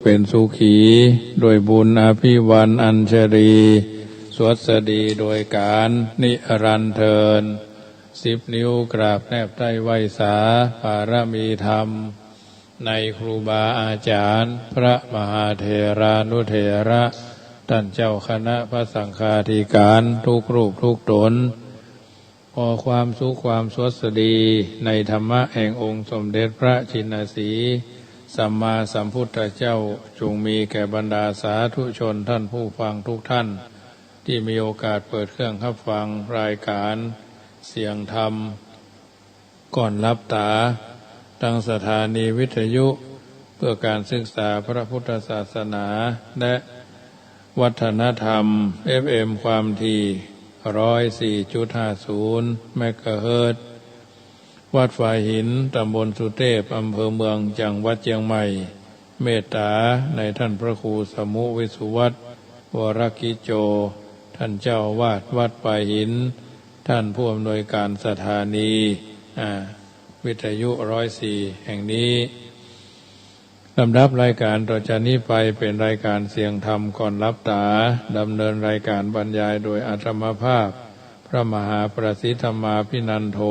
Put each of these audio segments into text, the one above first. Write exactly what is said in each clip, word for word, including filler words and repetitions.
เป็นสุขี ด้วยบุญอภิวรรณอัญชลี สวัสดีโดยกาลนิรันดร์เทอญ สิบนิ้วกราบแนบไต้ไหว้สา บารมีธรรม ในครูบาอาจ๋ารย์ พระมหาเถรานุเถระ ต้านเจ้าคณะพระสังฆาธิการ ทุกรูปทุกต๋น ขอความสุขความสวัสดี ในธรรมะแห่งองค์สมเด็จพระชินสีห์สัมมาสัมพุทธเจ้า จงมีแก่บรรดาสาธุชนต้านผู้ฟังทุกต้าน ตี้มีโอกาสเปิดเครื่องฮับฟังรายก๋านเสียงธรรม ก่อนหลับต๋า ตางสถานีวิทยุเปื้อก๋านศึกษาพระพุทธศาสนา และวัฒนธรรม เอฟเอ็ม ความถี่ ร้อยสี่จุดห้าศูนย์ เมกะเฮิรตซ์ วัดฝายหิน ต๋ำบลสุเตพ อำเภอเมือง จังหวัดเจียงใหม่ เมตต๋าในต้านพระครูสมุห์ วิสุวัฒน์ วรกิจโจ ต้านเจ้าอาวาสวัดฝายหิน ต้านผู้อำนวยก๋านสถานี อ่า วิทยุ ร้อยสี่ แห่งนี้ ลำดับรายก๋านต่อจากนี้ไปเป๋นรายก๋านเสียงธรรมก่อนหลับต๋า ดำเนินรายก๋านบรรยายโดยอาตมาภาพ พระมหาประสิทธิ์ธรรมาภินันโท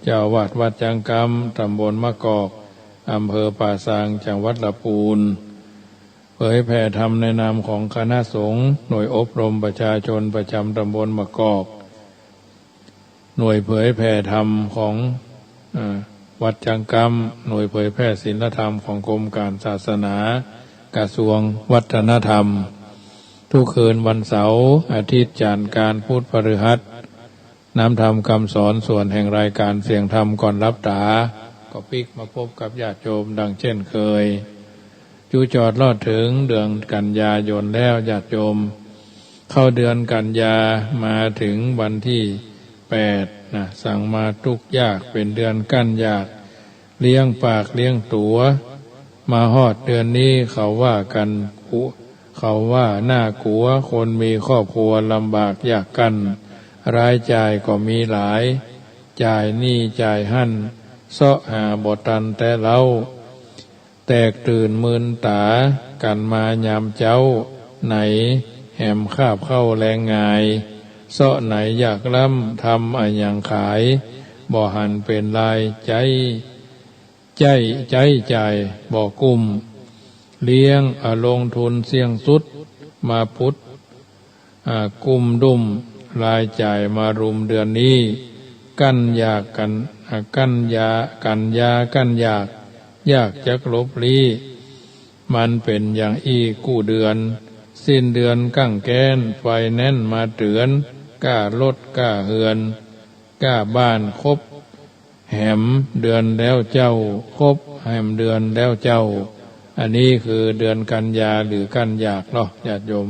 เจ้าอาวาสวัดจั๊งกำ ต๋ำบลมะกอก อำเภอป่าซาง จังหวัดละปูน เผยแผ่ธรรมในนามของคณะสงฆ์ หน่วยอบรมประชาชนประจ๋ำต๋ำบลมะกอก หน่วยเผยแผ่ธรรมของ เอ่อ วัดจั๊งกำ หน่วยเผยแผ่ศีลธรรมของกรมก๋านศาสนา กระทรวงวัฒนธรรม ทุกคืนวันเสาร์ อาทิตย์ จันทร์ อังคาร พุธ พฤหัส นำธรรมกำสอนส่วนแห่งรายก๋านเสียงธรรมก่อนหลับต๋า ก็ปิ๊กมาพบกับญาติโยมดังเจ้นเคย จู๋จอดรอดเถิงเดือนกันยายนแล้วญาติโยม เข้าเดือนกันยามาเถิงวันตี้แปดนะ สั่งมาตุ๊กยาก เป๋นเดือนกั้นยาก เลี้ยงปากเลี้ยงตั๋ว มาฮอดเดือนนี้เขาว่ากั๋นกุ เขาว่าน่ากั๋ว คนมีครอบครัวลำบากยากกั้น รายจ่ายก็มีหลาย จ่ายนี่จ่ายหั้น เซาะหาบ่ตันแต๊เล้า แตกตื่นมืนต๋ากั๋นมายามเจ๊า ไหนแหมคาบข้าวแลงงาย เซาะไหนอยากล้ำ ทำอะหยังขาย บ่หันเป๋นราย ใจ๊ ใจ๊ ใจ๊จ่ายบ่กุ้ม เลี้ยงอะลงทุนเสี้ยงสุด มาปุด อ่า กุ้มดุ้ม รายจ่ายมารุมเดือนนี้ กั้นอยากกัน อ่า กั้นยา กันยา กั้นอยาก ยากจักหลบลี้ มันเป๋นอย่างอี้กู้เดือน สิ้นเดือนกั้งแก๊น ไฟแนนซ์มาเตื๋อน ก้ารถก้าเฮือน ก้าบ้านครบแหมเดือนแล้วเจ้า ครบแหมเดือนแล้วเจ้า อันนี้คือเดือนกันยาหรือกั้นอยากเนาะญาติโยม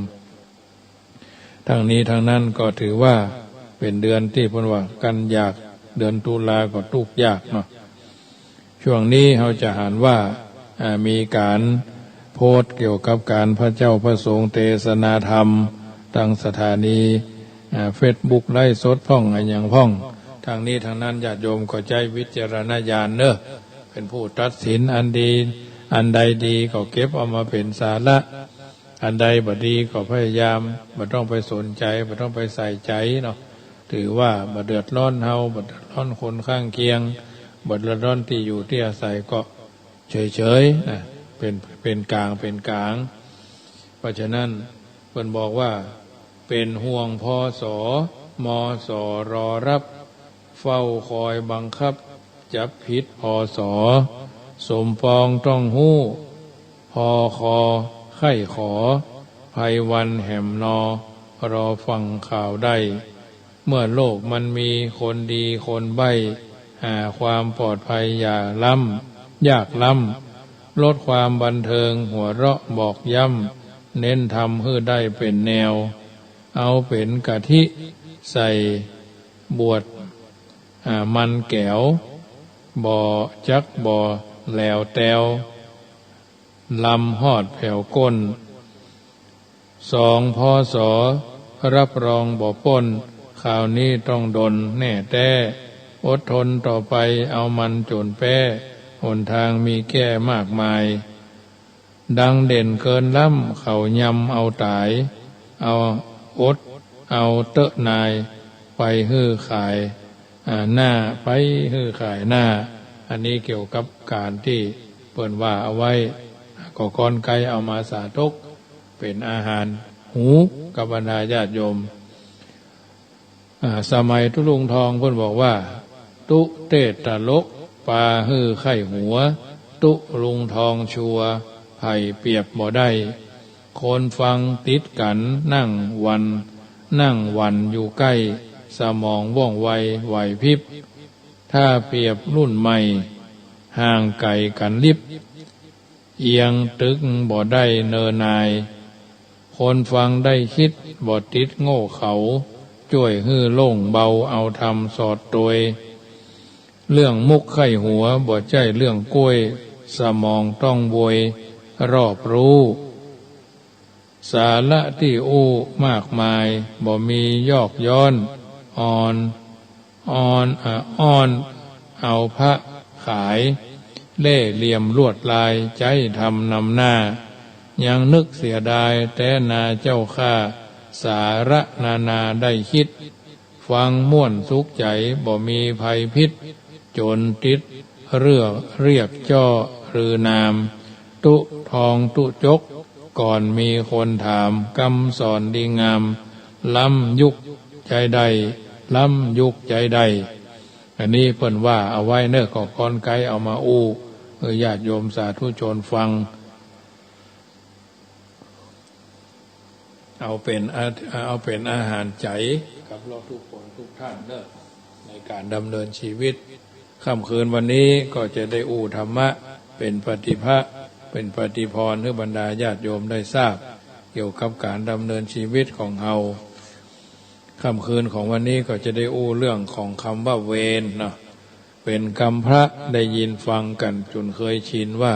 ทั้งนี้ทั้งนั้นก็ถือว่าเป๋นเดือนตี้เปิ้นว่ากั้นอยาก เดือนตุลาก็ตุ๊กยากเนาะ ช่วงนี้เฮาจะหันว่า อ่า มีก๋านโพสต์เกี่ยวกับก๋านพระเจ้าพระสงฆ์เตสนาธรรม ตางสถานี อ่า เฟซบุ๊กไลฟ์สดพ่องอะหยังพ่อง ทั้งนี้ทั้งนั้นญาติโยมก็ใจ๊วิจารณญาณเน่อ เป๋นผู้ตัดสิน อันดี อันใดดีก็เก็บเอามาเป๋นสาระ อันใดบ่ดีก็พยายาม บ่ต้องไปสนใจ๋ บ่ต้องไปใส่ใจ๋เนาะ ถือว่าบ่เดือดร้อนเฮา บ่เดือดร้อนคนข้างเคียง บ่เดือดร้อนตี้อยู่ตี้อาศัย ก็เฉยๆ นะ เป๋น เป๋นกลาง เป๋นกลาง เพราะฉะนั้นเปิ้นบอกว่า เป๋นห่วง พ.ส. ม.ส. รอรับ เฝ้าคอยบังคับ จับผิด พ.ส. สมปองต้องฮู้ พ.ค. ใค่ขอ ไพวันแหมนอ รอฟังข่าวได้ เมื่อโลกมันมีคนดีคนใบ้ หาความปลอดภัยอย่าล้ำ ยากล้ำ ลดความบันเทิงหัวเราะบอกย้ำ เน้นธรรมหื้อได้เป๋นแนว เอาเป๋นกะทิใส่บวด อ่า มันแก๋ว บ่จักบ่แหลวแตว ลำฮอดแผวก้น สอง พ.ส. รับรองบ่ป๊น คราวนี้ต้องดนแน่แต๊ อดทนต่อไปเอามันจ๋นแป๊ หนทางมีแก้มากมาย ดังเด่นเกินล้ำ เขายำเอาต๋าย เอาอด เอาเต๊อะนาย ไปหื้อขาย อ่า หน้า ไปหื้อขายหน้า อันนี้เกี่ยวกับก๋านตี้เปิ้นว่าเอาไว้ ก็กรรไกรเอามาสาธก เป๋นอาหารหูกับบรรดาญาติโยม อ่า สมัยตุ๊ลุงทองเปิ้นบอกว่า ตุ๊เต้ตลก ปาหื้อใค่หัว ตุ๊ลุงทองชัวร์ ใผเปรียบบ่ได้ คนฟังติดกั๋นนั่งหวั่น นั่งหวั่นอยู่ใก้ สมองว่องไวไหวพริบ ถ้าเปรียบรุ่นใหม่ ห่างไก๋กั๋นลิบ เอียงตึงบ่ได้เนินนาย คนฟังได้คิดบ่ติดโง่เขา จ้วยหื้อโล่งเบาเอาธรรมสอดตวย เรื่องมุกใค่หัวบ่ใจ้เรื่องก๊วย สมองต้องโวยรอบรู้ สาระตี้อู้มากมาย บ่มียอกย้อน อ่อน อ่อน อ่ะ อ้อน เอาพระขาย เล่ห์เหลี่ยมลวดลาย ใจ๊ธรรมนำหน้า ยังนึกเสียดายแต๊นาเจ้าข้า สาระนานาได้คิด ฟังม่วนสุขใจ๋ บ่มีภัยพิษ จ๋นติดเรื่องเรียกจ้อรือนาม ตุ๊ทองตุ๊จก ก่อนมีคนถาม กำสอนดีงาม ล้ำยุคใจ๊ได้ ล้ำยุคใจ๊ได้ อันนี้เปิ้นว่าเอาไว้เน่อ ก็กรรไกรเอามาอู้ เออ ญาติโยมสาธุชนฟัง เอาเป๋นอา เอาเป๋นอาหารใจ๋กับเราทุกคนทุกท่านเน่อ ในก๋านดำเนินชีวิต ค่ำคืนวันนี้ก็จะได้อู้ธรรมะ เป๋นปฏิภะ เป๋นปฏิภรณ์ หื้อบรรดาญาติโยมได้ทราบ เกี่ยวกับก๋านดำเนินชีวิตของเฮา ค่ำคืนของวันนี้ก็จะได้อู้เรื่องของกำว่าเวรเนาะ เป๋นกำพระ ได้ยินฟังกั๋นจ๋นเกยชินว่า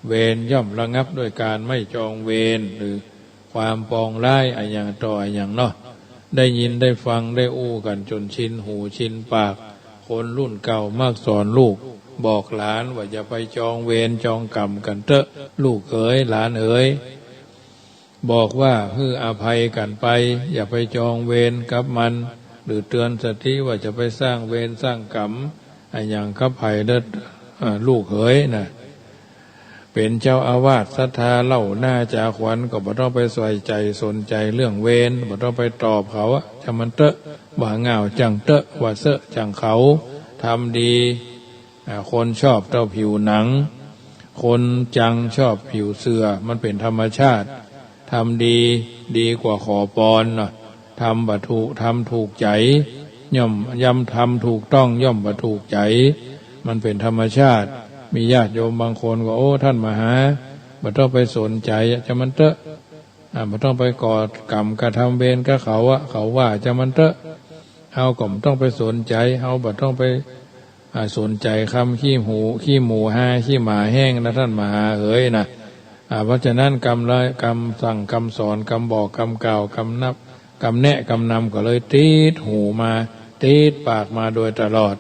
เวรย่อมระงับด้วยก๋านไม่จองเวร หรือความปองร้ายอะหยังต่ออะหยังเนาะ ได้ยินได้ฟังได้อู้กั๋นจ๋นชินหูชินปาก คนรุ่นเก่ามักสอนลูก บอกหลานว่าอย่าไปจองเวรจองกรรมกั๋นเต๊อะ ลูกเอ๋ย หลานเอ๋ย บอกว่าหื้ออภัยกั๋นไป อย่าไปจองเวรกับมัน หรือเตือนสติว่าจะไปสร้างเวรสร้างกรรมอะหยังกับใผเต๊อะ อ่า ลูกเอ๋ยนะ เป๋นเจ้าอาวาสศรัทธาเล่าหน้าจ๋าขวัญ ก็บ่ต้องไปใส่ใจ๋สนใจ๋เรื่องเวร บ่ต้องไปตอบเขาอะ จ่างมันเต๊อะ ว่าง่าวจ่างเต๊อะ ว่าเซอะจ่างเขา ทำดี อ่า คนชอบเต้าผิวหนัง คนจังชอบผิวเสื่อ มันเป๋นธรรมชาติ ทำดีดีกว่าขอปอนเนาะ ทำบ่ถูก ทำถูกใจ๋ ย่อม ย่อมทำถูกต้อง ย่อมบ่ถูกใจ๋ มันเป๋นธรรมชาติ มีญาติโยมบางคนก็ โอ้ ท่านมหา บ่ต้องไปสนใจ๋อะ จ่างมันเต๊อะ อ่า บ่ต้องไปก่อกรรมกระทำเวรกับเขาอะ เขาว่าจ่างมันเต๊อะ เฮาก็บ่ต้องไปสนใจ๋ เฮาบ่ต้องไป อ่า สนใจ๋กำขี้หมู ขี้หมูฮา ขี้หมาแห้งนะ ท่านมหาเอ๋ยนะ อ่า เพราะฉะนั้นกำละ กำสั่ง กำสอน กำบอก กำกล่าว กำนับ กำแนะ กำนำก็เลยติดหูมา ติดปากมาโดยตลอด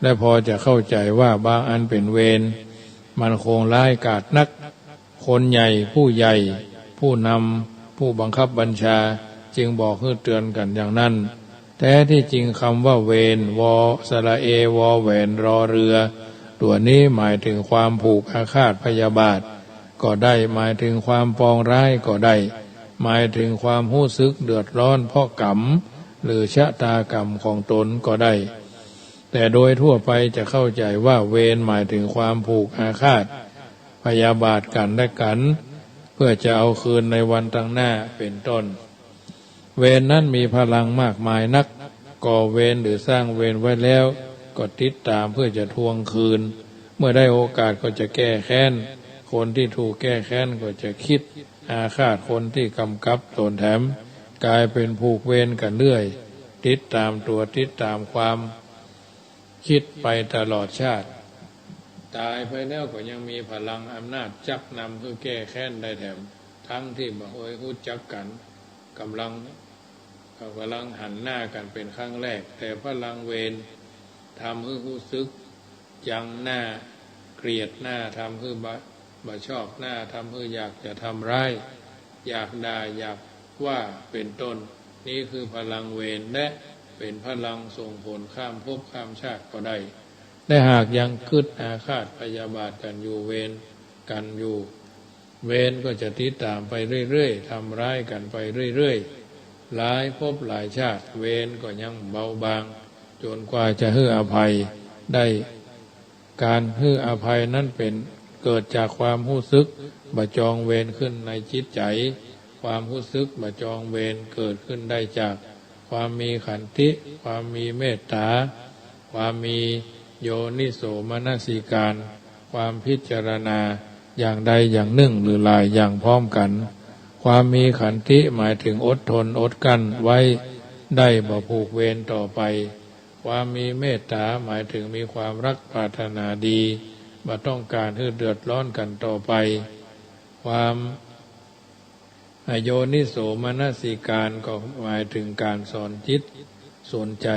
และพอจะเข้าใจ๋ว่าบางอันเป๋นเวร มันคงร้ายกาจนัก คนใหญ่ ผู้ใหญ่ ผู้นำ ผู้บังคับบัญชา จึงบอกหื้อเตือนกั๋นอย่างนั้น แท้ที่จริงกำว่าเวร วอ สระเอ วอแหวน รอเรือ ตั๋วนี้หมายถึงความผูกอาฆาตพยาบาทก็ได้ หมายถึงความปองร้ายก็ได้ หมายถึงความฮู้สึกเดือดร้อนเพราะกรรม หรือชะตากรรมของตนก็ได้ แต่โดยทั่วไปจะเข้าใจ๋ว่าเวรหมายถึงความผูกอาฆาตพยาบาทกั๋นและกั๋น เพื่อจะเอาคืนในวันตังหน้าเป๋นต้น เวรนั้นมีพลังมากมายนัก ก่อเวรหรือสร้างเวรไว้แล้ว ก็ติดต๋ามเพื่อจะทวงคืน เมื่อได้โอกาสก็จะแก้แค้น คนที่ถูกแก้แค้นก็จะคิดอาฆาตคนที่กำกับต๋นแถม ก๋ายเป๋นผูกเวรกั๋นเรื่อย ติดต๋ามตั๋ว ติดต๋ามความ คิดไปตลอดชาติ ต๋ายไปแล้วก็ยังมีพลังอำนาจจักนำหื้อแก้แค้นได้แถม ทั้งที่บ่เฮยฮู้จักกั๋น ก๋ำลัง ก๋ำลังหันหน้ากั๋นเป๋นครั้งแรก แต่พลังเวรทำหื้อฮู้สึกจังหน้า เกลียดหน้า ทำหื้อบะ บ่ชอบหน้า ทำหื้ออยากจะทำร้าย อยากด่า อยากว่า เป๋นต้น นี้คือพลังเวร และเป๋นพลังส่งผลข้ามภพข้ามชาติก็ได้ และหากยังกึ๊ดอาฆาตพยาบาทกั๋นอยู่ เวรกั๋นอยู่ เวรก็จะติดต๋ามไปเรื่อยๆ ทำร้ายกั๋นไปเรื่อยๆ หลายภพหลายชาติ เวรก็ยังเบาบาง จ๋นกว่าจะหื้ออภัยได้ ก๋านหื้ออภัยนั้นเป๋น เกิดจากความฮู้สึกบ่จองเวรขึ้นในจิตใจ๋ ความฮู้สึกบ่จองเวรเกิดขึ้นได้จากความมีขันติ ความมีเมตต๋า ความมีโยนิโสมนสิการ ความพิจารณาอย่างใดอย่างนึ่งหรือหลายอย่างพร้อมกั๋น ความมีขันติหมายเถิงอดทนอดกลั้นไว้ได้บ่ผูกเวรต่อไป ความมีเมตต๋าหมายเถิงมีความฮักปรารถนาดี บ่ต้องก๋านหื้อเดือดร้อนกั๋นต่อไป ความอโยนิโสมนสิการก็หมายเถิงก๋านสอนจิตสอนใจ๋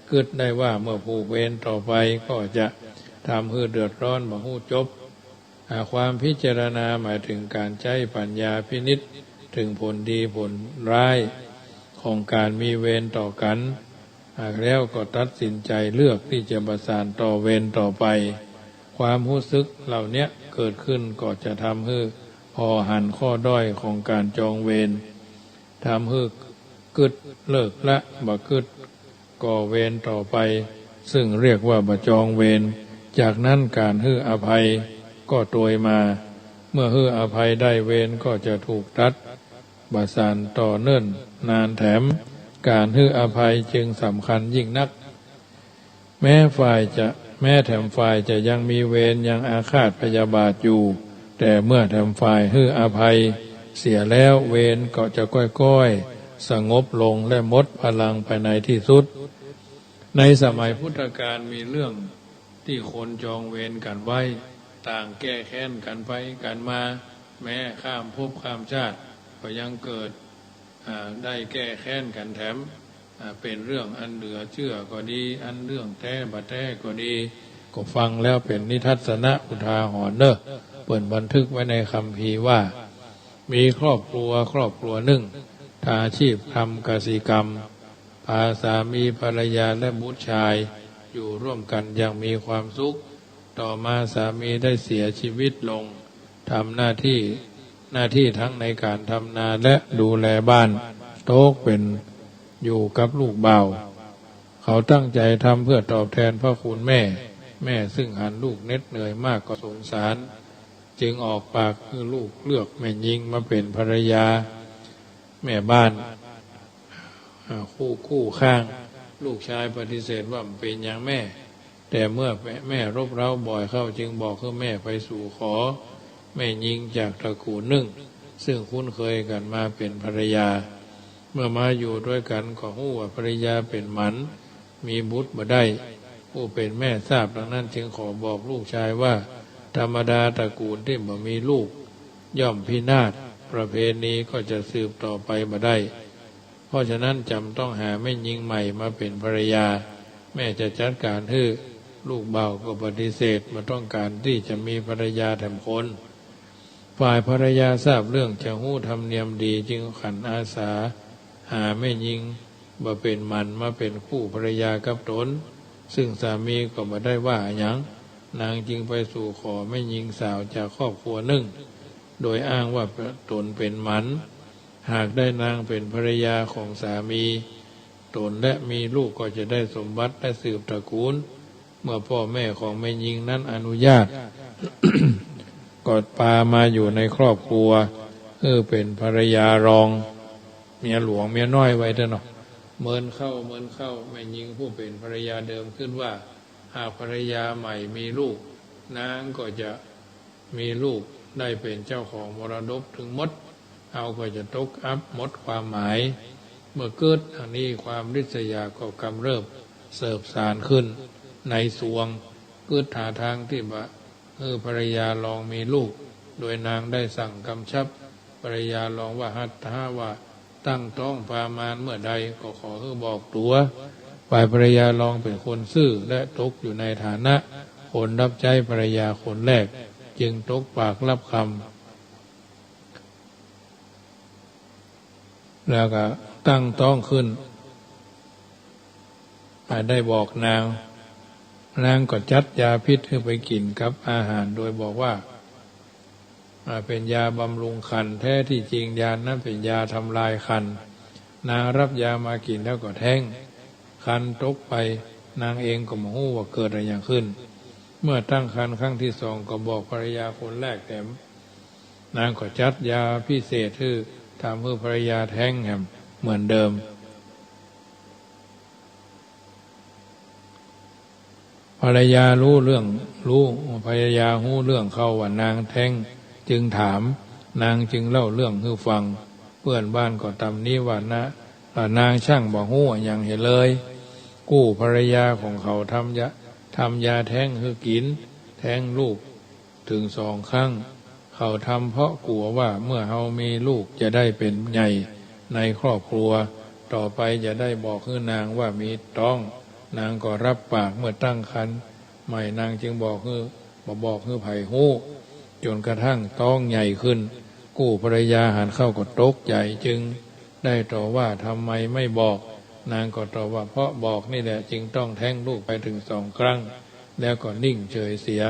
กึ๊ดได้ว่าเมื่อผูกเวรต่อไปก็จะทำหื้อเดือดร้อนบ่ฮู้จบ อ่า ความพิจารณาหมายเถิงก๋านใจ๊ปัญญาพินิจเถิงผลดีผลร้ายของก๋านมีเวรต่อกั๋น อ่า แล้วก็ตัดสินใจ๋เลือกตี้จะบ่สานต่อเวรต่อไป ความฮู้สึกเหล่าเนี้ยเกิดขึ้นก็จะทำหื้อผ่อหันข้อด้อยของก๋านจองเวร ทำหื้อกึ๊ดเลิกละ บ่กึ๊ดก่อเวรต่อไป ซึ่งเรียกว่าบ่จองเวร จากนั้นก๋านหื้ออภัยก็ตวยมา เมื่อหื้ออภัยได้ เวรก็จะถูกตัด บ่สานต่อเนิ่นนานแถม ก๋านหื้ออภัยจึงสำคัญยิ่งนัก แม้ฝ่ายจะ แม้แถมฝ่ายจะยังมีเวรยังอาฆาตพยาบาทอยู่ แต่เมื่อแถมฝ่ายหื้ออภัยเสียแล้ว เวรก็จะก้อยๆ สงบลงและหมดพลังไปในที่สุด ในสมัยพุทธกาลมีเรื่องตี้คนจองเวรกั๋นไว้ ต่างแก้แค้นกั๋นไปกั๋นมา แม้ข้ามภพข้ามชาติก็ยังเกิด อ่า ได้แก้แค้นกั๋นแถม อ่า เป๋นเรื่องอันเหลือเจื้อก็ดี อันเรื่องแต๊บ่แต๊ก็ดี ก็ฟังแล้วเป๋นนิทัศนะอุทาหรณ์เน่อ เปิ้นบันทึกไว้ในคัมภีร์ว่า มีครอบครัวครอบครัวนึ่ง อาชีพทำกสิกรรม พาสามีภรรยาและบุตรชายอยู่ร่วมกั๋นอย่างมีความสุข ต่อมาสามีได้เสียชีวิตลง ทำหน้าตี้ หน้าตี้ทั้งในก๋านทำนาและดูแลบ้าน ตกเป๋นอยู่กับลูกบ่าว เขาตั้งใจ๋ทำเพื่อตอบแทนพระคุณแม่ แม่ซึ่งหันลูกเหน็ดเหนื่อยมากก็สงสาร จึงออกปากหื้อลูกเลือกแม่ญิงมาเป๋นภรรยา แม่บ้าน อ่า คู่ คู่ข้าง ลูกชายปฏิเสธว่าบ่เป๋นหยังแม่ แต่เมื่อแม่รบเร้าบ่อยเข้า จึงบอกหื้อแม่ไปสู่ขอแม่ญิงจากตระกูลนึ่ง ซึ่งคุ้นเคยกั๋นมาเป๋นภรรยา เมื่อมาอยู่ตวยกั๋นก็ฮู้ว่าภรรยาเป๋นหมัน มีบุตรบ่ได้ ผู้เป๋นแม่ทราบดังนั้นจึงขอบอกลูกชายว่า ธรรมดาตระกูลตี้บ่มีลูกย่อมพินาศ ประเพณีก็จะสืบต่อไปบ่ได้ เพราะฉะนั้นจำต้องหาแม่ญิงใหม่มาเป๋นภรรยา แม่จะจัดก๋านหื้อ ลูกบ่าวก็ปฏิเสธ บ่ต้องก๋านตี้จะมีภรรยาแถมคน ฝ่ายภรรยาทราบเรื่องจะฮู้ธรรมเนียมดี จึงขันอาสาหาแม่ญิงบ่เป๋นหมันมาเป๋นคู่ภรรยากับตน ซึ่งสามีก็บ่ได้ว่าอะหยัง นางจึงไปสู่ขอแม่ญิงสาวจากครอบครัวนึ่ง โดยอ้างว่าตนเป๋นหมัน หากได้นางเป๋นภรรยาของสามีตนและมีลูกก็จะได้สมบัติและสืบตระกูล เมื่อป้อแม่ของแม่ญิงนั้นอนุญาต ก็ปามาอยู่ในครอบครัว หื้อเป๋นภรรยารอง เมียหลวงเมียน้อยไว้เต๊อะเนาะ เมินเข้า เมินเข้า แม่ญิงผู้เป๋นภรรยาเดิมกึ๊ดว่า หากภรรยาใหม่มีลูก นางก็จะ มีลูกได้เป๋นเจ้าของมรดกตึงหมด เฮาก็จะตกอับหมดความหมาย เมื่อกึ๊ดดังนี้ความริษยาก็กำเริบเสิบสานขึ้นในสรวง กึ๊ดหาทางตี้บ่หื้อภรรยารองมีลูก โดยนางได้สั่งกำชับภรรยารองว่า หากถ้าว่าตั้งต๊องปามานเมื่อใดก็ขอหื้อบอกตั๋ว ฝ่ายภรรยารองเป๋นคนซื่อและตกอยู่ในฐานะคนฮับใจ๊ภรรยาคนแรก จึงตกปากรับกำ แล้วก็ตั้งต๊องขึ้น อ่า ได้บอกนาง นางก็จัดยาพิษหื้อไปกิ๋นกับอาหาร โดยบอกว่า อ่า เป๋นยาบำรุงครรภ์ แท้ที่จริงยานั้นเป๋นยาทำลายครรภ์ นางฮับยามากิ๋นแล้วก็แท้ง ครรภ์ตกไป นางเองก็บ่ฮู้ว่าเกิดอะหยังขึ้น เมื่อตั้งครรภ์ครั้งที่สองก็บอกภรรยาคนแรกแถม นางก็จัดยาพิเศษหื้อ ทำหื้อภรรยาแท้งแหมเหมือนเดิม ภรรยาฮู้เรื่อง ฮู้ ภรรยาฮู้เรื่องเข้าว่านางแท้ง จึงถาม นางจึงเล่าเรื่องหื้อฟัง เปื้อนบ้านก็ตำหนิว่า นาง ว่านางช่างบ่ฮู้อะหยังเหียเลย กู้ภรรยาของเขาทำยา ทำยาแท้งหื้อกิ๋น แท้งลูก เถิงสองครั้ง เขาทำเพราะกั๋วว่าเมื่อเฮามีลูกจะได้เป๋นใหญ่ในครอบครัว ต่อไปจะได้บอกหื้อนางว่ามีต๊อง นางก็ฮับปาก เมื่อตั้งครรภ์ใหม่นางจึงบอกหื้อ บ่บอกหื้อใผฮู้ จ๋นกระทั่งต๊องใหญ่ขึ้น กู้ภรรยาหันเข้าก็ตกใจ๋ จึงได้ต่อว่าทำไมไม่บอก นางก็ตอบว่าเพราะบอกนี่แหละจึงต้องแท้งลูกไปเถิงสองครั้ง แล้วก็นิ่งเฉยเสีย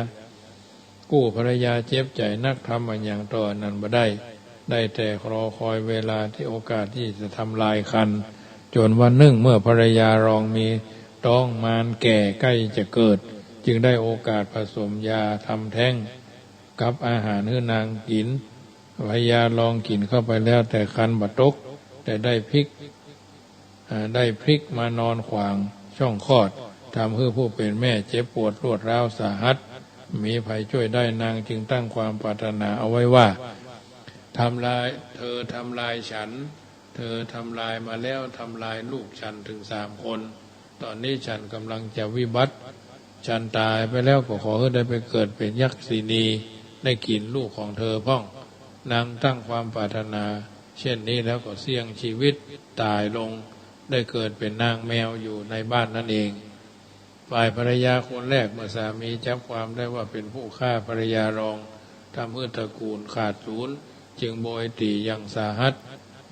กู้ภรรยาเจ็บใจ๋นัก ทำอะหยังต่ออะหยังบ่ได้ ได้แต่รอคอยเวลาตี้โอกาสตี้จะทำลายครรภ์ จ๋นวันนึ่งเมื่อภรรยารองมีต๊องมารแก่ใก้จะเกิด จึงได้โอกาสผสมยาทำแท้งกับอาหารหื้อนางกิ๋น ภรรยารองกิ๋นเข้าไปแล้วแต่ครรภ์บ่ตก แต่ได้พลิก อ่า ได้พลิกมานอนขวางช่องคลอด ทำหื้อผู้เป๋นแม่เจ็บปวดรวดร้าวสาหัส บ่มีใผจ้วยได้ นางจึงตั้งความปรารถนาเอาไว้ว่า ทำลาย เธอทำลายฉัน เธอทำลายมาแล้ว ทำลายลูกฉันเถิงสามคน ต๋อนนี้ฉันก่ำลังจะวิบัติ ฉันต๋ายไปแล้วก็ขอหื้อได้ไปเกิดเป๋นยักษิณี ได้กิ๋นลูกของเธอพ่อง นางตั้งความปรารถนาเช่นนี้แล้วก็เสี่ยงจีวิตต๋ายลง ได้เกิดเป๋นนางแมวอยู่ในบ้านนั้นเอง ฝ่ายภรรยาคนแรกเมื่อสามีจับความได้ว่าเป๋นผู้ฆ่าภรรยารอง ทำหื้อตระกู๋ลขาดสูญ จึงโบยตี๋อย่างสาหัส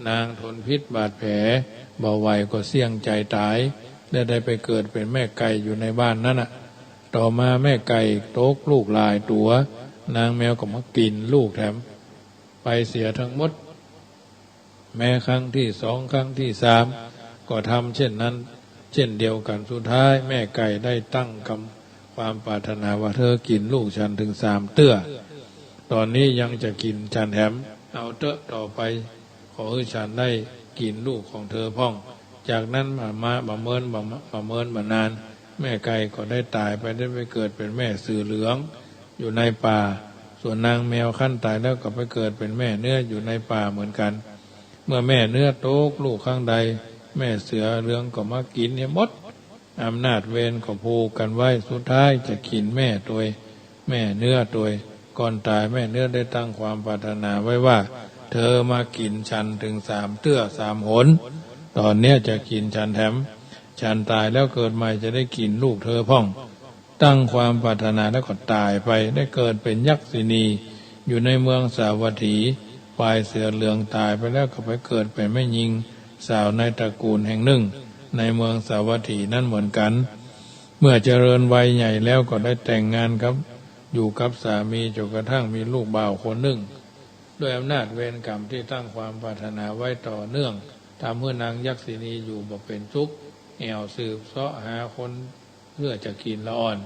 นางทนพิษบาดแผลบ่ไหวก็เสี่ยงใจ๋ต๋าย และได้ไปเกิดเป๋นแม่ไก่อยู่ในบ้านนั้นน่ะ ต่อมาแม่ไก่ตกลูกหลายตั๋ว นางแมวก็มากิ๋นลูกแถมไปเสียทั้งหมด แม้ครั้งที่สอง ครั้งที่สาม ก็ทำเช่นนั้น เช่นเดียวกั๋น สุดท้ายแม่ไก่ได้ตั้งกำ ความปรารถนาว่าเธอกิ๋นลูกฉันเถิงสามเตื้อ ต๋อนนี้ยังจะกิ๋นฉันแถม เอาเต๊อะ ต่อไปขอหื้อฉันได้กิ๋นลูกของเธอพ่อง จากนั้นบ่มา บ่เมิน บ่มา บ่เมินบ่นาน แม่ไก่ก็ได้ต๋ายไป ได้ไปเกิดเป๋นแม่เสือเหลืองอยู่ในป่า ส่วนนางแมวครั้นต๋ายแล้วก็ไปเกิดเป๋นแม่เนื้ออยู่ในป่าเหมือนกั๋น เมื่อแม่เนื้อตกลูกครั้งใด แม่เสือเหลืองก็มากิ๋นเหียหมด อำนาจเวรก็ผูกกั๋นไว้ สุดท้ายจะกิ๋นแม่ตวย แม่เนื้อตวย ก่อนต๋ายแม่เนื้อได้ตั้งความปรารถนาไว้ว่า เธอมากิ๋นฉันเถิงสามเตื้อสามหน ต๋อนเนี้ยจะกิ๋นฉันแถม ฉันต๋ายแล้วเกิดใหม่จะได้กิ๋นลูกเธอพ่อง ตั้งความปรารถนาแล้วก็ต๋ายไป ได้เกิดเป๋นยักษิณีอยู่ในเมืองสาวัตถี ฝ่ายเสือเหลืองต๋ายไปแล้วก็ไปเกิดเป๋นแม่ญิงสาวในตระกู๋ลแห่งนึ่ง ในเมืองสาวัตถีนั้นเหมือนกั๋น เมื่อเจริญวัยใหญ่แล้วก็ได้แต่งงานกับ อยู่กับสามีจ๋นกระทั่งมีลูกบ่าวคนนึ่ง ด้วยอำนาจเวรกรรมตี้ตั้งความปรารถนาไว้ต่อเนื่อง ทำหื้อนางยักษิณีอยู่บ่เป๋นสุข แอ่วสืบเซาะหาคนเปื้อจะกิ๋นละอ่อน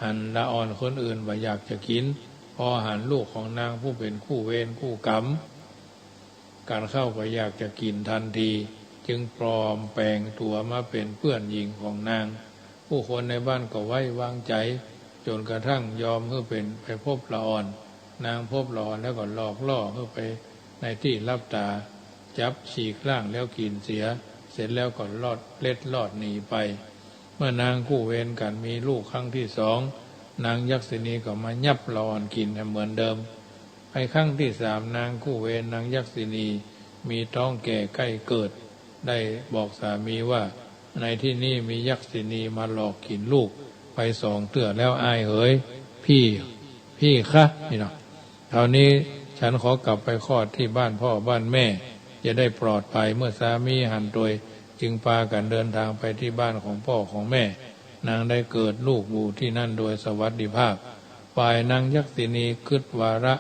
หันละอ่อนคนอื่นบ่อยากจะกิ๋น พอหันลูกของนางผู้เป๋นคู่เวรคู่กรรมกั๋นเข้าก็อยากจะกิ๋นทันที จึงปลอมแปลงตั๋วมาเป๋นเปื้อนหญิงของนาง ผู้คนในบ้านก็ไว้วางใจ๋ จ๋นกระทั่งยอมหื้อเป๋นไปพบละอ่อน นางพบละอ่อนแล้วก็หลอกล่อหื้อไปในตี้ลับต๋า จับฉีกร่างแล้วกิ๋นเสีย เสร็จแล้วก็ลอด เล็ดลอดหนีไป เมื่อนางคู่เวรกั๋นมีลูกครั้งที่สอง นางยักษิณีก็มายับละอ่อนกิ๋นเหมือนเดิม ในครั้งที่สาม นางคู่เวรนางยักษิณีมีต๊องแก่ใก้เกิด ได้บอกสามีว่า ในตี้นี่มียักษิณีมาหลอกกิ๋นลูกไปสองเตื้อแล้วอ้ายเหย พี่ พี่คะนี่เนาะ คราวนี้ฉันขอกลับไปคลอดที่บ้านพ่อบ้านแม่ จะได้ปลอดภัย เมื่อสามีหันโตย จึงปากั๋นเดินตางไปตี้บ้านของป้อของแม่ นางได้เกิดลูกอยู่ตี้นั่นโดยสวัสดิภาพ ฝ่ายนางยักษิณีกึ๊ดวาระ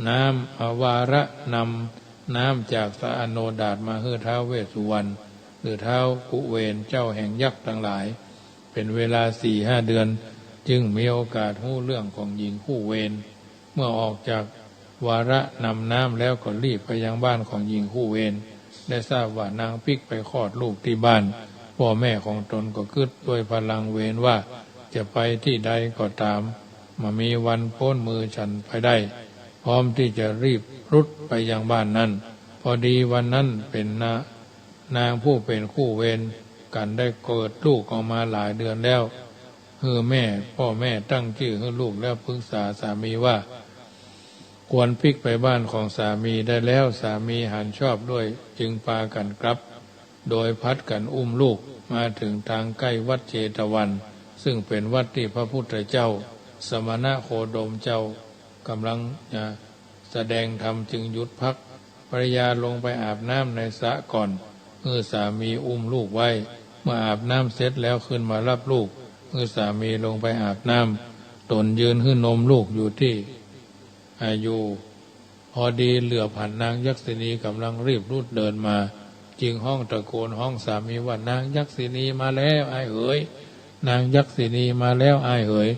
น้ำ เอ่อ วาระนำน้ำจากสระอโนดาตมาหื้อท้าวเวสสุวรรณ หรือท้าวกุเวนเจ้าแห่งยักษ์ตังหลาย เป๋นเวลาสี่ห้าเดือน จึงมีโอกาสฮู้เรื่องของหญิงคู่เวร เมื่อออกจากวาระนำน้ำแล้วก็รีบไปยังบ้านของหญิงคู่เวร ได้ทราบว่านางปิ๊กไปคลอดลูกตี้บ้านป้อแม่ของตน ก็กึ๊ดด้วยพลังเวรว่าจะไปตี้ใดก็ต๋าม บ่มีวันป๊นมือฉันไปได้ พร้อมตี้จะรีบรุดไปยังบ้านนั้น พอดีวันนั้นเป๋นนา นางผู้เป๋นคู่เวรกั๋นได้เกิดลูกออกมาหลายเดือนแล้ว หื้อแม่ ป้อแม่ตั้งจื้อหื้อลูกแล้วปึกษาสามีว่า ควรปิ๊กไปบ้านของสามีได้แล้ว สามีหันชอบด้วย จึงปากั๋นกลับ โดยผลัดกั๋นอุ้มลูก มาเถิงตางใก้วัดเจตวัน ซึ่งเป๋นวัดตี้พระพุทธเจ้า สมณโคดมเจ้า ก่ำลังจะแสดงธรรม จึงหยุดพัก ภรรยาลงไปอาบน้ำในสระก่อน หื้อสามีอุ้มลูกไว้ เมื่ออาบน้ำเสร็จแล้วขึ้นมารับลูก หื้อสามีลงไปอาบน้ำ ตนยืนหื้อนมลูกอยู่ตี้ อ่า อยู่ พอดีเหลือบหันนางยักษิณีก่ำลังรีบรุดเดินมา จึงฮ้องตะโกนฮ้องสามีว่า นางยักษิณีมาแล้วอ้ายเหย นางยักษิณีมาแล้วอ้ายเหย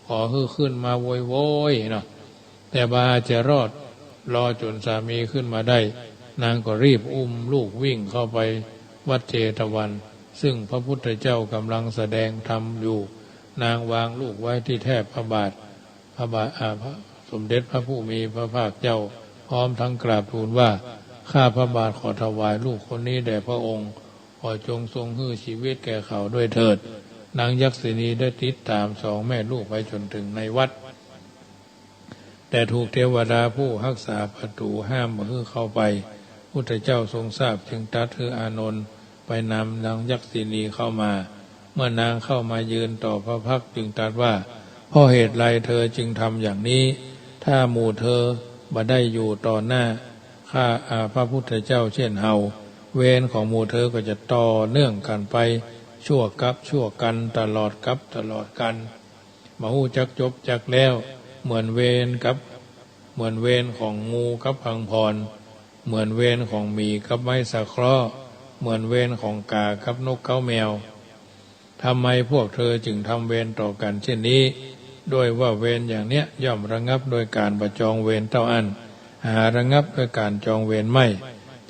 ขอหื้อขึ้นมาโวยๆ เนาะ แต่บ่าจะรอด รอจ๋นสามีขึ้นมาได้ นางก็รีบอุ้มลูกวิ่งเข้าไปวัดเจตวัน ซึ่งพระพุทธเจ้าก่ำลังแสดงธรรมอยู่ นางวางลูกไว้ตี้แถบพระบาท พระบาท อ่า พระสมเด็จพระผู้มีพระภาคเจ้า พร้อมทั้งกราบทูลว่า ข้าพระบาทขอถวายลูกคนนี้แด่พระองค์ ขอจงทรงหื้อชีวิตแก่เขาด้วยเถิด นางยักษิณีได้ติดต๋ามสองแม่ลูกไปจ๋นเถิงในวัด แต่ถูกเทวดาผู้ฮักษาประตู๋ห้ามบ่หื้อเข้าไป พุทธเจ้าทรงทราบจึงตรัสหื้ออานนท์ไปนำนางยักษิณีเข้ามา เมื่อนางเข้ามายืนต่อพระพักตร์จึงตรัสว่า เพราะเหตุใดเธอจึงทำอย่างนี้ ถ้าหมู่เธอบ่ได้อยู่ต่อหน้าข้า อ่า พระพุทธเจ้าเช่นเฮา เวรของหมู่เธอก็จะต่อเนื่องกั๋นไป ชั่วกั๊บชั่วกัณฑ์ ตลอดกั๊บตลอดกัณฑ์ บ่ฮู้จักจบจักแล้ว เหมือนเวรกับ เหมือนเวรของงูกับพังพร เหมือนเวรของหมีกับไม้สังเคราะห์ เหมือนเวรของก๋ากับนกเก๊าแมว ทำไมพวกเธอจึงทำเวรต่อกั๋นเช่นนี้ ด้วยว่าเวรอย่างเนี้ยย่อมระงับด้วยก๋านบ่จองเวรเต้าอั้น หาระงับด้วยก๋านจองเวรไม่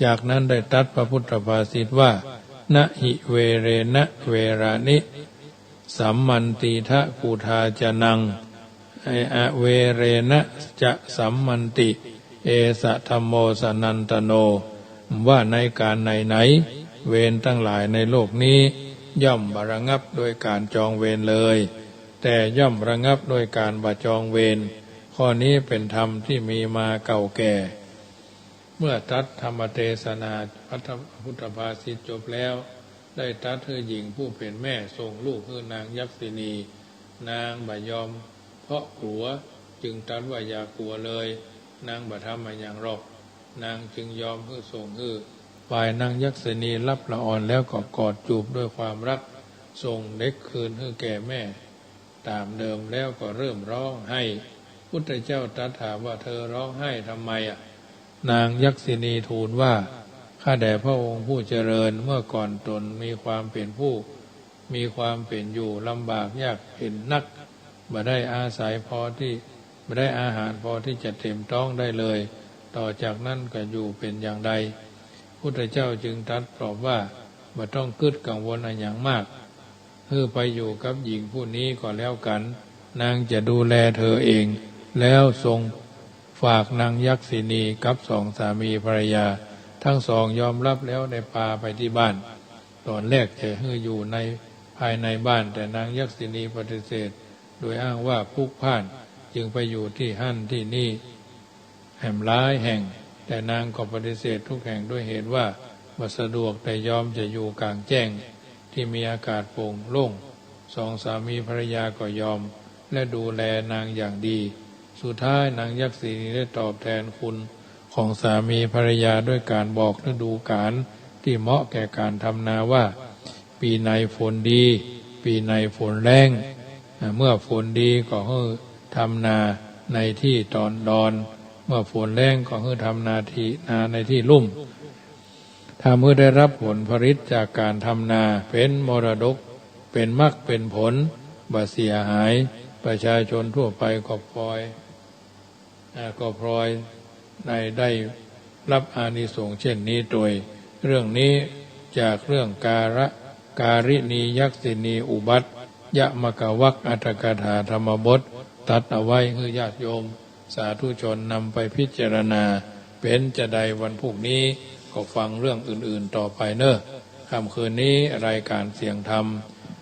จากนั้นได้ตรัสพระพุทธภาษิตว่า นะหิเวเรนะเวรานิ สัมมันติ ทะกุทาจนัง อเวเรนะจะสัมมันติ เอสะธัมโมสนันตโน ว่าในก๋านไหนๆ เวรตังหลายในโลกนี้ ย่อมบ่ระงับด้วยก๋านจองเวรเลย แต่ย่อมระงับด้วยก๋านบ่จองเวร ข้อนี้เป๋นธรรมตี้มีมาเก่าแก่ เมื่อตรัสธรรมเตสนา พระพุทธภาษิตจบแล้ว ได้ตรัสหื้อหญิงผู้เป๋นแม่ส่งลูกหื้อนางยักษิณี นางบ่ยอมเพราะกลัว จึงตรัสว่าอย่ากลัวเลย นางบ่ทำอะหยังหรอก นางจึงยอมหื้อส่งหื้อ ฝ่ายนางยักษิณีหลับละอ่อนแล้วก็กอดจูบด้วยความฮัก ส่งเด็กคืนหื้อแก่แม่ ต๋ามเดิมแล้วก็เริ่มฮ้องไห้ พุทธเจ้าตรัสถามว่า เธอฮ้องไห้ทำไมอะ นางยักษิณีทูลว่า ข้าแต่พระองค์ผู้เจริญ เมื่อก่อนตนมีความเป๋นผู้ มีความเป๋นอยู่ลำบากยากเข็ญนัก บ่ได้อาศัยพอตี้ บ่ได้อาหารพอตี้จะเต็มต๊องได้เลย ต่อจากนั้นก็อยู่เป๋นอย่างใด พุทธเจ้าจึงตรัสตอบว่า บ่ต้องกึ๊ดกังวลอะหยังมาก หื้อไปอยู่กับหญิงผู้นี้ก็แล้วกั๋น นางจะดูแลเธอเอง แล้วทรงฝากนางยักษิณีกับสองสามีภรรยา ทั้งสองยอมฮับแล้วได้ปาไปตี้บ้าน ต๋อนแรกจะหื้ออยู่ใน ภายในบ้าน แต่นางยักษิณีปฏิเสธ โดยอ้างว่าพลุกพล่าน จึงไปอยู่ตี้หั้นตี้นี่ แหมหลายแห่ง แต่นางก็ปฏิเสธทุกแห่งด้วยเหตุว่าบ่สะดวก แต่ยอมจะอยู่ก๋างแจ้งตี้มีอากาศโป่งโล่ง สองสามีภรรยาก็ยอม และดูแลนางอย่างดี สุดท้ายนางยักษินีได้ตอบแทนคุณของสามีภรรยาด้วยการบอกฤดูกาลตี้เหมาะแก่การทำนาว่า ปี๋ไหนฝนดี ปี๋ไหนฝนแล้ง อ่า เมื่อฝนดีก็หื้อทำนาในตี้ตอนดอน เมื่อฝนแล้งก็หื้อทำนาตี้ นาในตี้ลุ่ม ทำหื้อได้ฮับผลผลิตจากการทำนา เป๋นมรดก เป๋นมรรคเป๋นผล บ่เสียหาย ประชาชนทั่วไปก็ปลอย อ่า ก็ปลอยได้ ได้ฮับอานิสงส์เช่นนี้โดย เรื่องนี้จากเรื่องการะ การิณียักษินีอุบัติ ยมกวรรคอัตถกถาธรรมบท ตรัสเอาไว้หื้อญาติโยม สาธุชนนำไปพิจารณา เป๋นจาใดวันพรุ่งนี้ก็ฟังเรื่องอื่นๆ ต่อไปเน่อ ค่ำคืนนี้รายการเสียงธรรม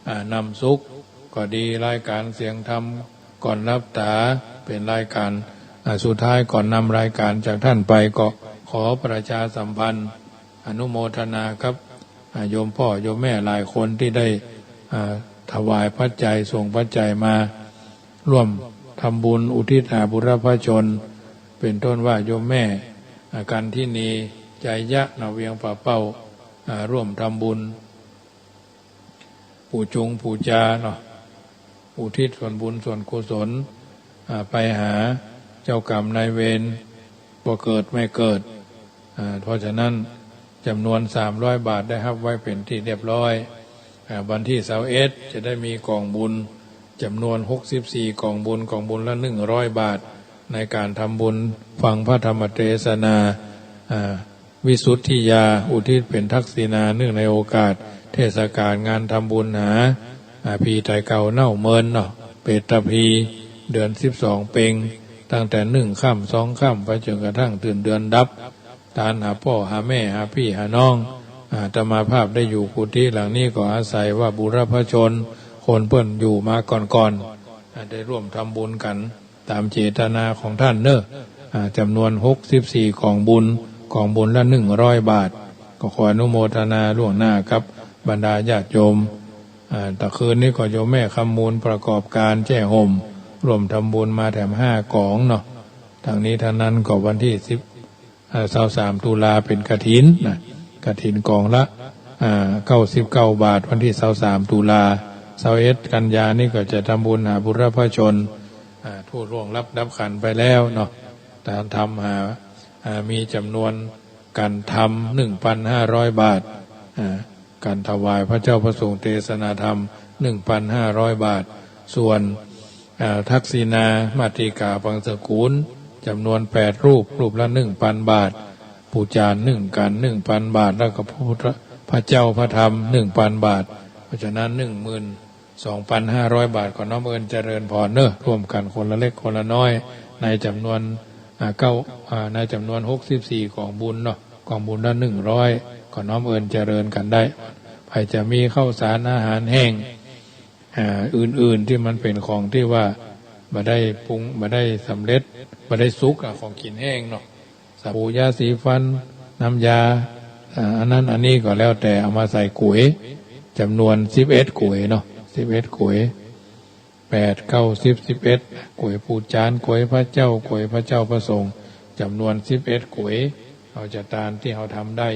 อ่า นำสุขก็ดี รายการเสียงธรรมก่อนหลับต๋า เป๋นรายการ อ่า สุดท้ายก่อนนำรายการจากท่านไป ก็ขอประชาสัมพันธ์ อนุโมทนากับ อ่า โยมป้อโยมแม่หลายคนตี้ได้ อ่า ถวายปัจจัย ส่งปัจจัยมา ร่วมทำบุญอุทิศหาบุรพชน เป๋นต้นว่าโยมแม่ อ่า กันทินี ชัยยะ ณ เวียงป่าเป้า อ่า ร่วมทำบุญ ปู๋จุงปู๋จาเนาะ อุทิศส่วนบุญส่วนกุศล อ่า ไปหาเจ้ากรรมนายเวร บ่เกิดแม่เกิด อ่า เพราะฉะนั้น จ๋ำนวนสามร้อยบาทได้ฮับไว้เป๋นตี้เรียบร้อย อ่า วันตี้ซาวเอ็ดจะได้มีก๋องบุญจ๋ำนวนหกสิบสี่ก๋องบุญ ก๋องบุญละหนึ่งร้อยบาท ในก๋านทำบุญฟังพระธรรมเตสนา อ่า วิสุทธิยา อุทิศเป๋นทักษิณา เนื่องในโอกาสเทศกาลงานทำบุญหา อ่า ผีต๋ายเก่าเน่าเมินเนาะ เปตพี เดือนสิบสองเป็ง ตั้งแต่หนึ่งค่ำสองค่ำ ไปจนกระทั่งเถิงเดือนดับ ตานหาป้อหาแม่หาปี้หาน้อง อาตมาภาพได้อยู่กุฏิหลังนี้ก็อาศัยว่าบุรพชนคนเปิ้นอยู่มาก่อนๆ อ่า ได้ร่วมทำบุญกั๋นต๋ามเจตนาของต้านเน่อ อ่า จ๋ำนวนหกสิบสี่ก๋องบุญ ก๋องบุญละหนึ่งร้อยบาท ก็ขออนุโมทนาล่วงหน้ากับบรรดาญาติโยม อ่า ตะคืนนี้ก็โยมแม่คำมูลประกอบการแจ้ห่ม ร่วมทำบุญมาแถมห้าก๋องเนาะ ทั้งนี้ทั้งนั้นก็วันตี้สิบ อ่า ซาวสามตุลาเป๋นกฐินนะ กฐินก๋องละ อ่า เก้าสิบเก้าบาท วันตี้ซาวสามตุลา ซาวเอ็ดกันยานี้ก็จะทำบุญหาบุรพชน อ่า ผู้ล่วงลับดับขันธ์ไปแล้วเนาะ ตามทำหา อ่า มีจ๋ำนวนก๋านทำหนึ่งปันห้าร้อยบาท อ่า ก๋านถวายพระเจ้าพระสงฆ์เตสนาธรรมหนึ่งปันห้าร้อยบาท ส่วน อ่า ทักษิณามาติกาปังสกุลจ๋ำนวนแปดรูป รูปละหนึ่งปันบาท ปู๋จานนึ่งกั๋นหนึ่งปันบาท แล้วก็พระพุทธ พระเจ้าพระธรรมหนึ่งปันบาท เพราะฉะนั้นหนึ่งหมื่นสองปันห้าร้อยบาท ขอน้อมเอิญเจริญพรเน่อ ร่วมกั๋นคนละเล็กคนละน้อย ในจ๋ำนวน อ่า เก้า อ่า ในจ๋ำนวนหกสิบสี่ก๋องบุญเนาะ ก๋องบุญละหนึ่งร้อย ขอน้อมเอิญเจริญกั๋นได้ ใผจะมีข้าวสารอาหารแห้ง อ่า อื่นๆ ตี้มันเป๋นของตี้ว่าบ่ได้ปรุง บ่ได้สำเร็จ บ่ได้สุก อ่า ของกิ๋นแห้งเนาะ สบู่ ยาสีฟัน น้ำยา อ่า อันนั้นอันนี้ก็แล้วแต่ เอามาใส่ก๋วย จ๋ำนวนสิบเอ็ดก๋วยเนาะ สิบเอ็ดก๋วย แปด เก้า สิบ สิบเอ็ด ก๋วยปู๋จาน ก๋วยพระเจ้า ก๋วยพระเจ้าพระสงฆ์ จ๋ำนวนสิบเอ็ดก๋วย เอาจากตานตี้เฮาทำได้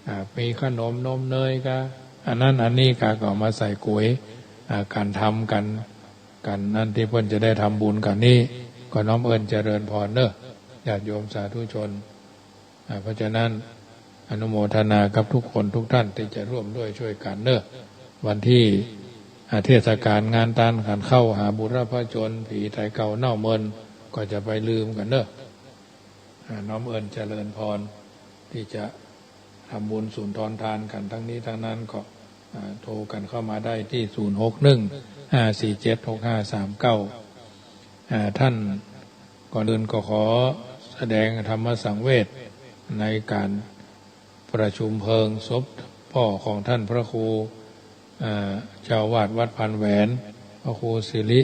อ่า มีขนมนมเนยกา อันนั้นอันนี้กา ก็เอามาใส่ก๋วย อ่า ก๋านทำก๋าน ก๋านนั้นตี้เปิ้นจะได้ทำบุญก๋านนี้ ก็น้อมเอิญเจริญพรเน่อ ญาติโยมสาธุชน อ่า เพราะฉะนั้นอนุโมทนากับทุกคนทุกท่านตี้จะร่วมด้วยช่วยกั๋นเน่อ วันตี้ อ่า เทศกาลงานตานขันเข้าหาบุรพชน ผีต๋ายเก่าเน่าเมิน ก็จะไปลืมกั๋นเน่อ อ่า น้อมเอิญเจริญพร ตี้จะทำบุญสุนทรทานกั๋น ทั้งนี้ทั้งนั้นก็ อ่า โทรกั๋นเข้ามาได้ตี้ ศูนย์ หก หนึ่ง ห้า สี่ เจ็ด หก ห้า สาม เก้า อ่า ท่าน ก่อนอื่นก็ขอแสดงธรรมสังเวชในก๋านประชุมเพลิงศพป้อของท่านพระครู อ่า เจ้าอาวาสวัดพานแหวน พระครูสิริ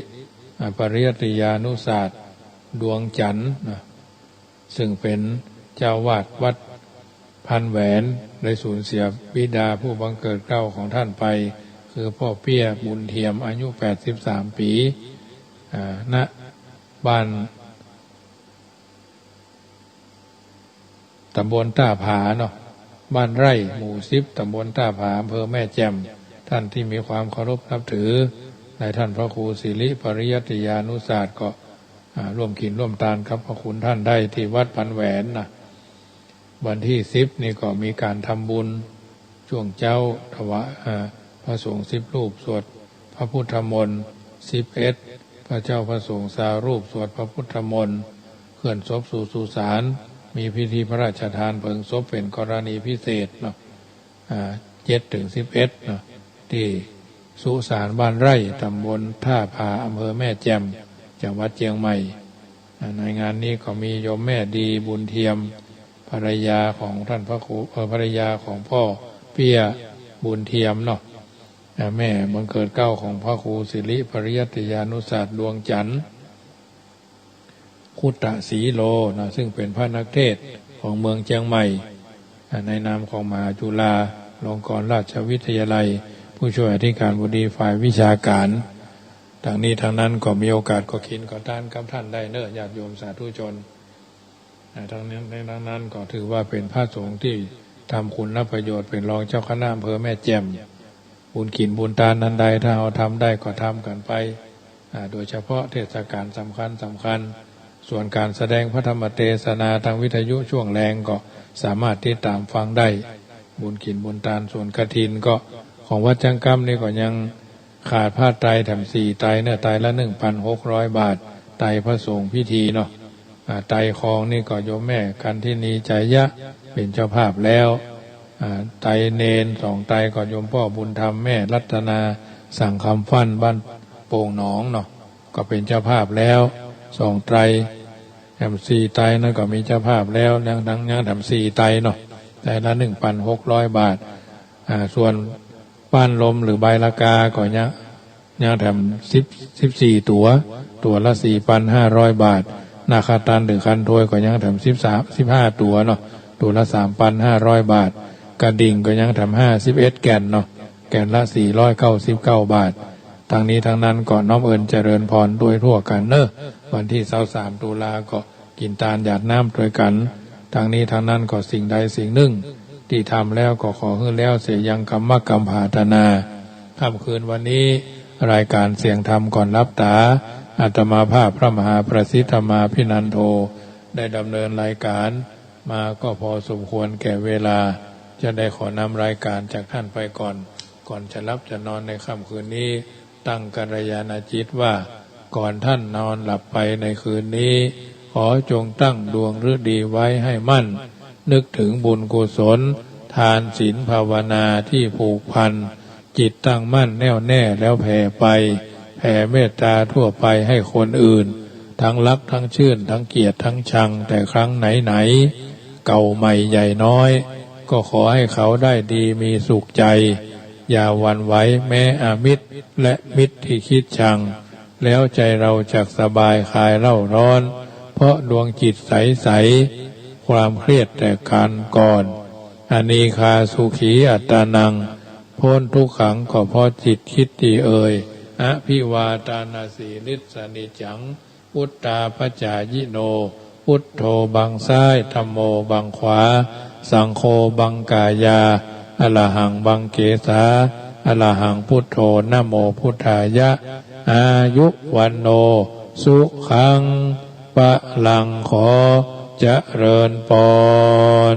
อ่า ปริยัติยานุศาสตร์ ดวงจันทร์นะ ซึ่งเป๋นเจ้าอาวาสวัดพานแหวน ได้สูญเสียบิดาผู้บังเกิดเกล้าของท่านไป คือป้อเปี้ยบุญเทียม อายุแปดสิบสามปี๋ อ่า ณ บ้าน ตำบลต้าผาเนาะ บ้านไร่ หมู่สิบ ตำบลต้าผา อำเภอแม่แจ่ม ท่านตี้มีความเคารพนับถือ ในท่านพระครูสิริปริยัติยานุศาสตร์ก็ อ่า ร่วมกิ๋นร่วมตานกับพระคุณท่านได้ตี้วัดปันแหวนนะ วันตี้สิบนี่ก็มีก๋านทำบุญ ช่วงเจ๊าถวาย อ่า พระสงฆ์สิบรูป สวดพระพุทธมนต์ สิบเอ็ด พระเจ้าพระสงฆ์ซาวรูป สวดพระพุทธมนต์ เคลื่อนศพสู่สุสาน มีพิธีพระราชทานเพลิงศพเป๋นกรณีพิเศษเนาะ อ่า เจ็ดถึงสิบเอ็ดเนาะ ตี้สุสานบ้านไร่ ตำบลต้าผา อำเภอแม่แจ่ม จังหวัดเจียงใหม่ อ่า ในงานนี้ก็มีโยมแม่ดีบุญเทียม ภรรยาของท่านพระครู เอ่อ ภรรยาของป้อเปี้ยบุญเทียมเนาะ อ่า แม่บังเกิดเกล้าของพระครูสิริปริยัติยานุศาสตร์ ดวงจันทร์ คุตตะสีโลนะ ซึ่งเป๋นพระนักเทศน์ของเมืองเจียงใหม่ อ่า ในนามของมหาจุฬาลงกรณราชวิทยาลัย ผู้ช่วยอธิการบดีฝ่ายวิชาก๋าน ตังนี้ตังนั้นก็มีโอกาสก็กิ๋นก็ตานกับท่านได้เน้อ ญาติโยมสาธุชน อ่า ตังนี้ตังนั้นก็ถือว่าเป๋นพระสงฆ์ตี้ทำคุณประโยชน์ เป๋นรองเจ้าคณะอำเภอแม่แจ่ม บุญกิ๋นบุญตานอันใด ถ้าเฮาทำได้ก็ทำกั๋นไป อ่า โดยเฉพาะเทศกาลสำคัญสำคัญ ส่วนก๋านแสดงพระธรรมเตสนาตางวิทยุช่วงแลงก็สามารถติดต๋ามฟังได้ บุญกิ๋นบุญตาน ส่วนกฐินก็ของวัดจังกำนี่ก็ยัง ขาดผ้าไตรแถมสี่ไตรเน้อ ไตรละหนึ่งพันหกร้อยบาท ไตรพระสงฆ์พิธีเนาะ อ่า ไตรคองนี่ก็โยมแม่กันทินี ชัยยะ เป๋นเจ้าภาพแล้ว อ่า ไตรเณรสองไตรก็โยมป้อบุญธรรม แม่รัตนา สังคำฟั่น บ้านโป่งหนองเนาะ ก็เป๋นเจ้าภาพแล้วสองไตร แถมสี่ไตรนั้นก็มีเจ้าภาพแล้ว ยัง ยัง ยังแถมสี่ไตรเนาะ ไตรละหนึ่งพันหกร้อยบาท อ่า ส่วน ป้านลมหรือใบละกาก็ยัง ยังแถมสิบ สิบสี่ตั๋ว ตั๋วละสี่พันห้าร้อยบาท นาคาตันหรือคันโทยก็ยังแถมสิบสาม สิบห้าตั๋วเนาะ ตั๋วละสามพันห้าร้อยบาท กระดิ่งก็ยังแถมห้าสิบเอ็ดแก่นเนาะ แก่นละสี่ร้อยเก้าสิบเก้าบาท ตังนี้ตังนั้นก็น้อมเอิญเจริญพรโดยทั่วกั๋นเน้อ วันตี้ซาวสามตุลาก็ กิ๋นตานหยาดน้ำตวยกั๋น ตังนี้ตังนั้นก็สิ่งใดสิ่งนึ่ง ตี้ทำแล้วก็ขอหื้อแล้วเสียยังกรรมกำผาธนา ค่ำคืนวันนี้ รายก๋านเสียงธรรมก่อนหลับต๋า อาตมาภาพพระมหาประสิทธิ์ธรรมาภินันโท ได้ดำเนินรายก๋านมาก็พอสมควรแก่เวลา จะได้ขอนำรายก๋านจากท่านไปก่อน ก่อนจะหลับจะนอนในค่ำคืนนี้ ตั้งกัลยาณจิตว่า ก่อนท่านนอนหลับไปในคืนนี้ ขอจงตั้งดวงฤดีไว้ให้มั่น นึกถึงบุญกุศล ทานศีลภาวนาที่ผูกพัน จิตตั้งมั่นแน่วแน่แล้วแผ่ไป แผ่เมตตาทั่วไปให้คนอื่น ทั้งรักทั้งชื่น ทั้งเกลียดทั้งชัง แต่ครั้งไหนๆ เก่าใหม่ใหญ่น้อย ก็ขอให้เขาได้ดีมีสุขใจ อย่าหวั่นไหวแม้อมิตรและมิตรที่คิดชัง แล้วใจเราจักสบายคลายเร่าร้อน เพราะดวงจิตใสๆ ความเครียดแต่การก่อน อนีฆาสุขีอัตตานัง พ้นทุกขังก็เพราะจิตคิดดีเอ่ย อภิวาทานาสีลิสสะนิจจัง วุตตาปจายิโน พุทโธบังซ้าย ธัมโมบังขวา สังโฆบังกายา อรหังบังเกสา อรหังพุทโธ นะโมพุทธายะ อายุวัณโณ สุขัง พลัง ขอเจริญพร